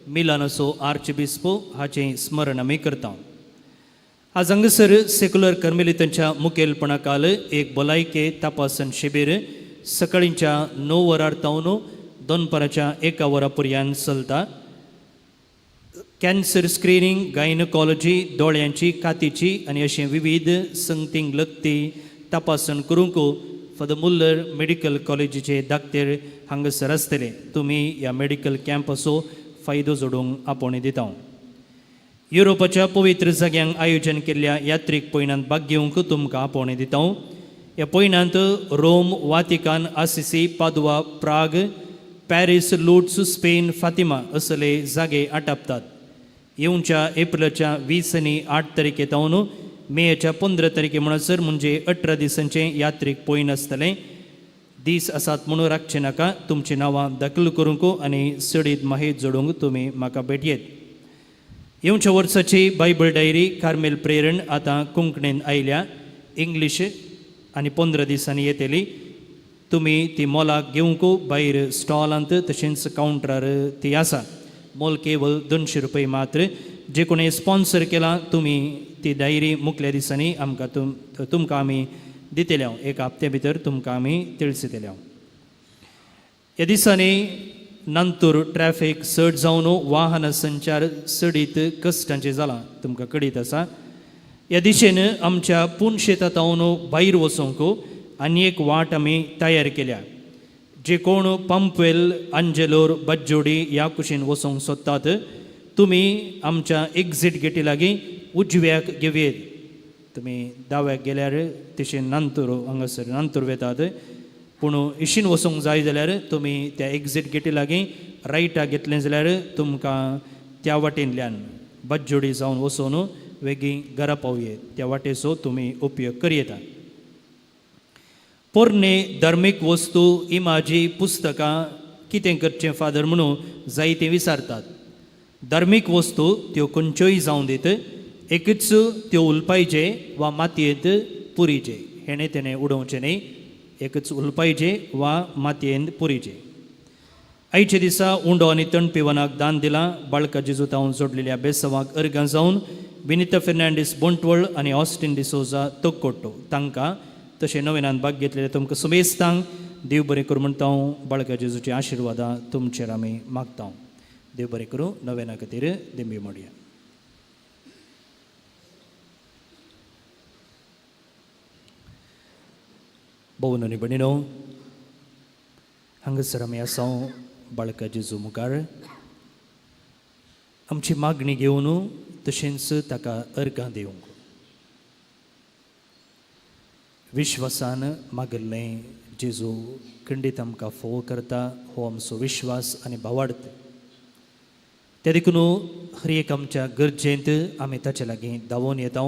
मिलानाचो आर्चबिस्पो हाचें स्मरण आमी करता. आज हांगासर सेक्युलर कर्मेलितांच्या मुखेलपणाखाल एक भलायके तपासण शिबीर सकाळींच्या 9 वरार तावन दनपाराच्या 1 वरा पर्यंत चलता. कॅन्सर स्क्रिनींग, गायनकॉलॉजी, दोळ्यांची, कातीची आनी अशें विविध संगतींक लगती तपासण करूंक फादर मुल्लर मेडिकल कॉलेजीचे दाक्तेर हांगासर आसतले. तुमी ह्या मेडिकल कॅम्पाचो फायदो जोडूंक आपोवणें दिता. युरोपाच्या पवित्र जाग्यांक आयोजन केल्ल्या यात्रीक पयणांत भाग घेवंक तुमकां आपोवणें दिता. ह्या पयणांत Rome, Vatican, Assisi, Padua, Prague, Paris, Lourdes, Spain, Fatima असले जागे आटापतात. येवच्या एप्रिलाच्या 20 आनी 8 तारखे तावन मेच्या 15 तारखे म्हणसर म्हणजे 18 दिसांचें यात्रीक पयण आसतलें. दीस आसात म्हणून राखचें नाका. तुमचीं नांवां दाखल करूंक आनी चडीत माहिती जोडूंक तुमी म्हाका भेटयेत. येवच्या वर्साची बायबल डायरी कार्मेल प्रेरण आतां कोंकणीन आयल्या. इंग्लीश आनी 15 दिसांनी येतली. तुमी ती मोलाक घेवंक भायर स्टॉलांत तशेंच कावंटरार ती आसा. मोल केवल 200 रुपये मात्र. जे कोणी स्पॉन्सर केला तुमी ती डायरी मुखल्या दिसांनी आमकां तुमकां आमी दितले. हांव एका हप्त्या भितर तुमकां आमी तिळसितले. हांव ह्या दिसांनी नंतर ट्रॅफिक चड जावन वाहन संचार चडीत कश्टांचें जालां, तुमकां कळीत आसा. ह्या दिशेन आमच्या पुनशेता तावन भायर वचोंक आनी एक वाट आमी तयार केल्या. जे कोण पंपवेल, अंजेलोर, बज्जोडी ह्या कुशीन वचोंक सोदतात तुमी आमच्या एक्झीट गेटी लागीं उजव्याक घेवयेत. तुमी दाव्याक गेल्यार तशें नंतर हांगासर नंतर वेतात, पूण इशीन वचोंक जाय जाल्यार तुमी त्या एक्झीट गेटी लागीं रायटाक घेतलें जाल्यार तुमकां त्या वाटेंतल्यान बज्जोडी जावन वचून वेगीं घरा पावयेत. त्या वाटेचो तुमी उपयोग करयेता. पोरणे धार्मीक वस्तू, इमाजी, पुस्तकां, कितें करचें फादर म्हणून जायतें विचारतात. धार्मीक वस्तू त्यो खंयच्योय जावं दीत, एकूच त्यो उलपायजे वा मातयेंत पुरीचे, हेणें तेणें उडोवचें न्ही, एकूच उलपायजे वा मातयेंत पुरीचे. आयच्या दिसा उंडो आनी तण पिवनाक दान दिलां. बाळका जेजू जोडलेल्या बेसवाक अर्गां जावन विनिता फेर्नांडीस बोंटवळ आनी ऑस्टीन डिसोजा तोक्कोट्टो तांकां तशें नव्यान भाग घेतलेले तुमकां सुमेस्तांक देव बरें करूं म्हणटा हांव. बाळका जेजूची आशिर्वादां तुमचेर आमी मागता. देव बरें करूं. नव्याना खातीर दिंबी मोडया. भोवन आनी भयणीनो, हांगासर आमी आसा बाळका जेजू मुखार आमची मागणी घेवन तशेंच ताका अर्गां दिवंक. विश्वासान मागिल्लें जेजू खंडीत आमकां फोव करता, हो आमचो विश्वास आनी भावार्थ. ते देखून हर एक आमच्या गरजेंत आमी ताचे लागीं धांवून येता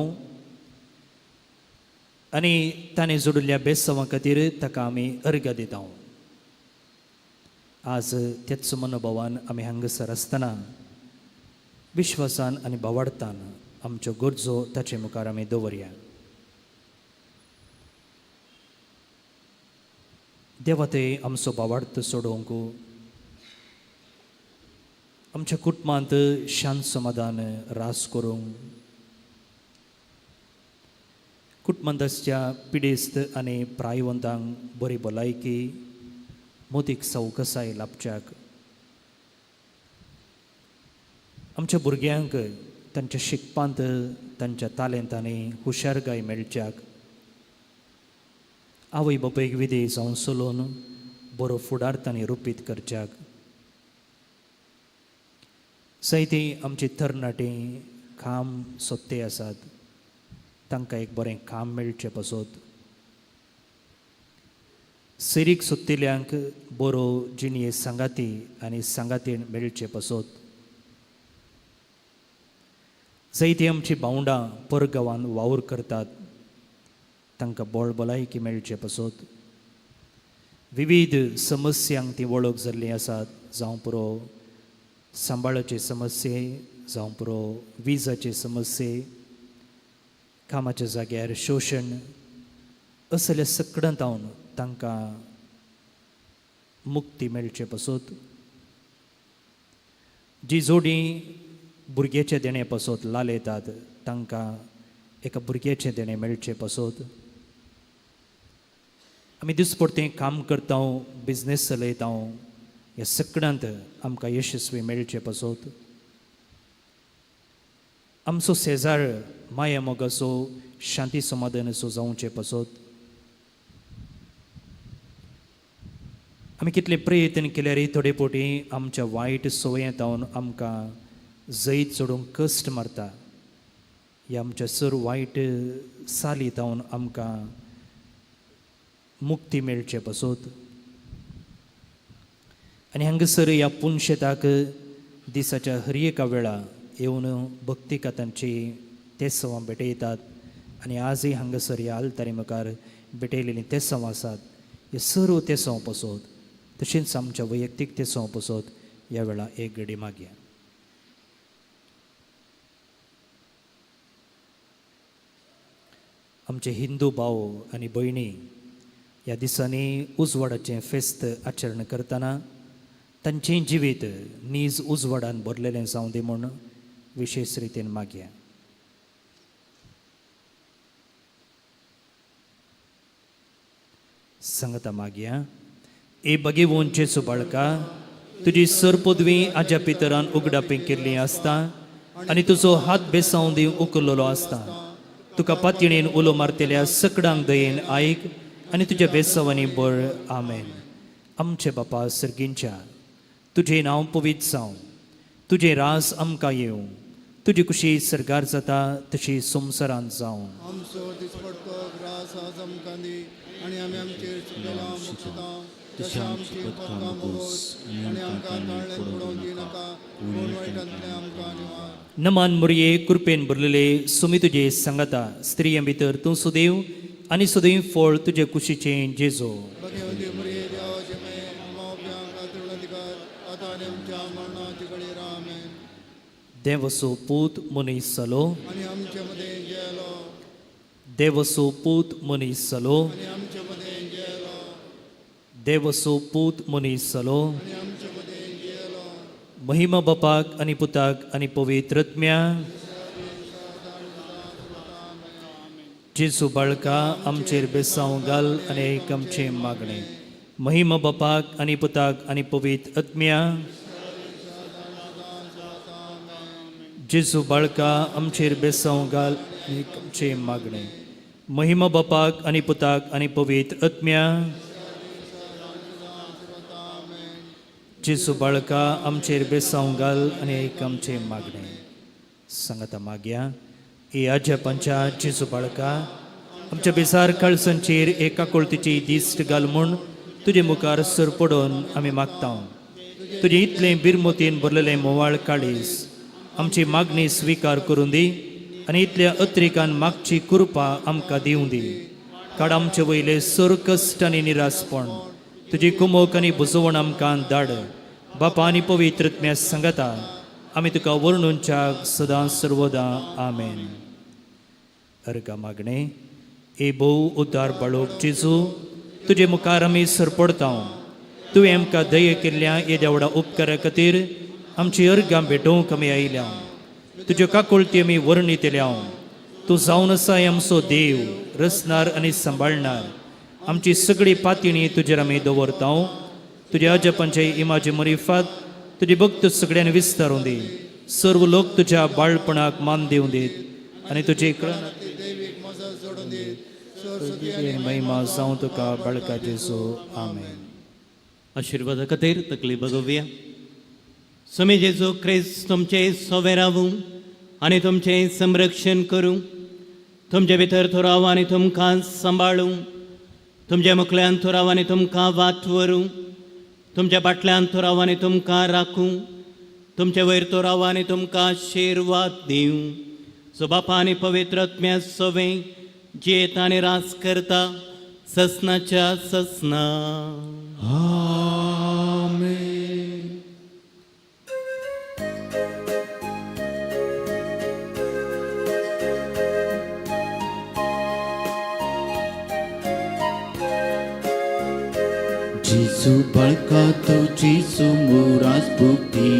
आनी ताणें जोडिल्ल्या बेसवां खातीर ताका आमी अर्गां दिता. आज त्याच मनोभावान आमी हांगासर आसतना विश्वासान आनी भावार्थान आमच्यो गरजो ताचे मुखार आमी दवरया. देवा ते आमचो भावार्थ सोडोवंक, आमच्या कुटुंबांत शांत समाधान रास करूंक, कुटुंबांत आसच्या पिडेस्त आनी प्रायवंतांक बरी भलायकी, मोदीक सवकसाय लाभच्याक, आमच्या भुरग्यांक तांच्या शिकपांत तांच्या तालेंतांनी हुशारकाय मेळच्याक, आवय बापायक विधेय जावन चलोवन बरो फुडार तांणी रुपीत करच्याक, जायतीं आमची तरणाटीं काम सोदते आसात, तांकां एक बरें काम मेळचें पासत, सिरीक सोदतल्यांक बरो जिणये सांगाती आनी सांगातीण मेळचें पासत, जायतीं आमचीं भावंडां परगांवान वावर करतात, तांकां बळ भलायकी मेळचें पासत, विविध समस्यांक ती वळख जाल्लीं आसात, जावं पुरो सांबाळाचे समस्ये, जावं पुरो विजाचे समस्ये, कामाच्या जाग्यार शोशण, असल्या सकडांत तांकां मुक्ती मेळचे पासत, जी जोडी भुरग्याचें देणें पासत लालयतात तांकां एका भुरग्याचें देणें मेळचें पासत, आमी दिसपडतें काम करता, बिजनेस चलयता, ह्या सगळ्यांत आमकां यशस्वी मेळचें पासत, आमचो शेजार माया मोगाचो शांती समाधानाचो जावचें पासत, आमी कितले प्रयत्न केल्यारय थोडे फावटी आमच्या वायट संवयांत आमकां जैत चडोवंक कश्ट मारता, ह्या आमच्या सर वायट साली जावन आमकां मुक्ती मेळचे पासत. आनी हांगासर ह्या पुनशेताक दिसाच्या हर एका वेळा येवन भक्ती कथांची तेसवां भेटयतात आनी आजय हांगासर ह्या आल्तारी मुखार भेटयलेलीं तेसवां आसात, हे सर्व तेसवां पासत तशेंच आमच्या वैयक्तीक तेसवां पासत ह्या वेळा एक घडी मागया. आमचे हिंदू भाव आनी भयणी ह्या दिसांनी उजवाडाचें फेस्त आचरण करतना तांचें जिवीत नीज उजवाडान भरलेलें जावं दी म्हूण विशेश रितीन मागया. सांगता मागया. ए बगेवोन जेजू बाळका, तुजी सर पदवी आज्या पितरान उगडापी केल्ली आसता आनी तुजो हात बेसावं दी उखल्लेलो आसता, तुका पातयेन उलो मारतल्या सकडांक दयेन आयक आनी तुज्या बेसावांनी बर. आमेन. आमचे बापा सर्गींच्या, तुजें नांव पवित्र जावं, तुजें रास आमकां येवं, तुजी कुशी सर्गार जाता तशी संवसारांत जावं. आमचो दिसपडतो ग्रास आज आमकां दी आनी आमी आमचेर चुकलेलो मुक्ता तशें आमची पथकां मोगोस आनी आमकां ताळ्ळें पडोवन दिनाका, पूण वायटांतलें आमकां निवार. नमान मुरये, कृपेन भरलेले, सुमी तुजे सांगाता, स्त्रियां भितर तूं सुदैव आनी सुदैव फळ तुजे कुशीचें जेजो. भगवती मुरये, देवाचे माये, आमा उपयांक खातीर मरणाचे घडयेर आमेन. देवसो पूत मनीस जालो आनी आमचे मदें जेलो. देवसो पूत मनीस जालो आनी आमचे मदें जेलो. देवसो पूत मनीस जालो आनी आमचे मदें जेलो. महिमा बापाक आनी पुताक आनी पवित्र आत्म्या. जेजू बाळका आमचेर बेसांव घाल आनी एक आमचें मागणें. महिमा बापाक आनी पुताक आनी पवित्र आत्म्या. जेजू बाळका आमचेर बेसांव घाल आनी एक आमचें मागणें. महिमा बापाक आनी पुताक आनी पवित्र आत्म्या. जेजू बाळका आमचेर बेसांव घाल आनी एक आमचें मागणें. सांगाता मागया. ए आज्या पंचा जेजू बाळका आमच्या बेसार काळसांचेर एका काकुळतीची दिश्ट घाल म्हूण तुजे मुखार सर पडून आमी मागता. तुजें इतलें बिरमतीन भरलेलें मोवाळ काळीस आमची मागणी स्विकार करून दी आनी इतल्या अत्रिकान मागची कृपा आमकां दिवं दी. काड आमचे वयले सर कश्ट आनी निरासपण तुजी कुमोक आनी बुजवण आमकां धाड. बापा आनी पवित्र आत्म्या सांगता आमी तुका वर्णूनच्याक सदां सर्वदां. आमेन. अर्गा मागणें. ए भोव उद्धार बाळोवप जेजू तुजे मुखार आमी सरपडता. तुवें आमकां दये केल्ल्या येद्या व्हडा उपकारा खातीर आमची अर्गां भेटोवंक आमी आयल्या. तुज्यो काकुळती आमी वर्णितल्या. तूं जावन आसाय आमचो देव रचणार आनी सांबाळणार. आमची सगळी पातिणी तुजेर आमी दवरता. तुज्या आजपांचे इमाजी मरिफात तुजी भक्त सगळ्यांनी विस्तारून दी. सर्व लोक तुज्या बाळपणाक मान दिवं दीत आनी तुजी महिमा जावं तुका बाळका जेजू. आमेन. आशिर्वादा खातीर तकली बगोवया. स्वामी जेजू क्रिस्त तुमचे सोवे रावूं आनी तुमचें संरक्षण करूं. तुमचे भितर तो राव आनी तुमकां सांबाळूं. तुमच्या मुखल्यान तो राव आनी तुमकां वाट व्हरूं. तुमच्या फाटल्यान तो राव आनी तुमकां राखूं. तुमचे वयर तो राव आनी तुमकां आशिर्वाद दिवं. सो बापा आनी पवित्र आत्म्या सोवे जियेता आनी रास करता ससनाच्या ससना. आमेन. जेजू बाळका तुजी सुमुरास बुद्धी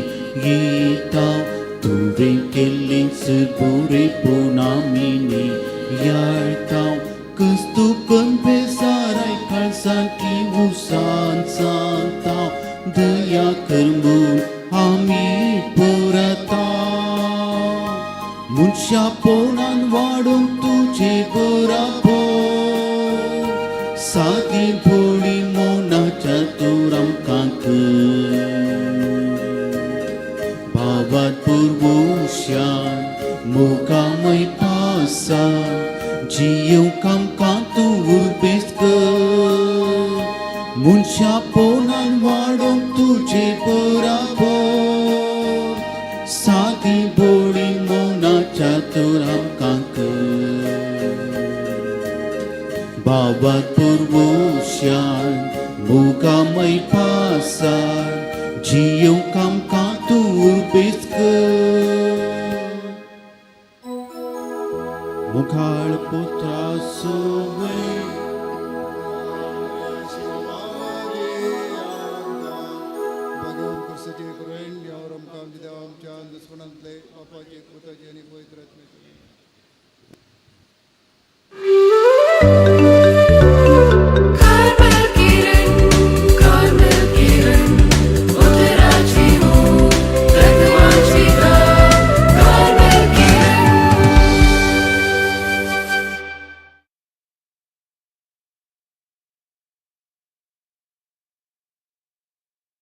येता. तुवें केल्लें बोरेपण आमी नियाळता. क्रिस्तू कन्फेसाराय काळसांतली उसान सांगता. दया कर म्हूण आमी परता. मनशापणान वाडूंक तुजे बराबर सादी भोळी मनाच्या तूं आमकां कर. भावात पुर्वशान मोगामय पासान जियोंक आमकां तूं उर्बेस्त कर. मनशापणान वाडूंक तुजे बराबर सादी भोळी मनाच्या तूं आमकां कर. भावात पुर्वशान मोगामय पासान जियोंक आमकां तूं उर्बेस्त कर. मुखाळ पुत्रा सोवे भगवान क्रिस्ताचे कृपेन देवावर आमकां आमच्या देवा आमच्या दुस्मनांतले बापाचे पुताचे आनी पवित्र आत्म्याचे.